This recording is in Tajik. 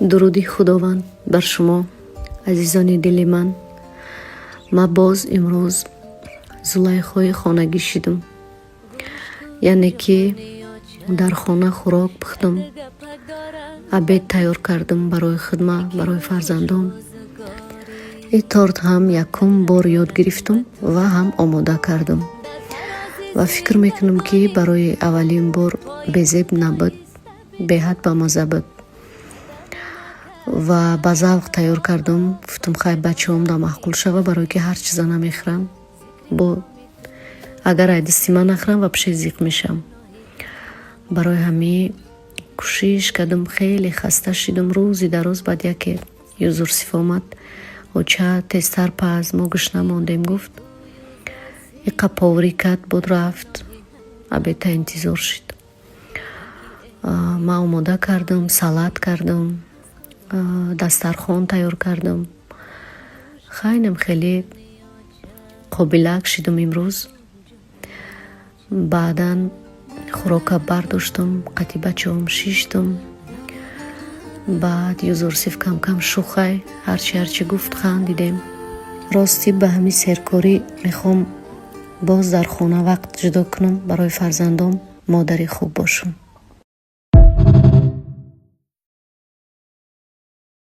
Дуруди Худованд бар шумо, азизони дили ман. Ман боз имрӯз Зулайхои хонагӣ шидам, яъне ки дар хона хӯрок пухтам, обед тайёр кардам барои хидмат, барои фарзандон. Ин торт ҳам якум бор ёд гирифтам ва ҳам омода кардам ва фикр мекунам, ки барои аввалин бор безеб набуд, беҳад бамазза буд ва ба завқ тайёр кардам. Гуфтам, хай, бачаҳом да маъқул шава, барое ки ҳар чиза намехӯранд. Бо агар ай дасти ман нахӯрам, вообще зиқ мешавам. Барои ҳамин кӯшиш кардам. Хеле хаста шидам рӯзи дароз. Баъд яке Юзурсиф омад: «Оча, тезтар паз, мо гушна мондем», — гуфт. Иқа поварӣ кард, буд, рафт, обеда интизор шид. Ман омода кардам, салат кардам, дастархон тайёр кардам. Хайнам, хеле қобилак шидам имрӯз. Баъдан хӯрока бардоштам, қати бачаҳом шиштам. Баъд Юзурсиф камкам шӯхай, ҳарчи ҳарчи гуфт, хандидем. Ростӣ, ба ҳамин серкорӣ мехоҳам боз дар хона вақт ҷудо кунам барои фарзандом, модари хуб бошам.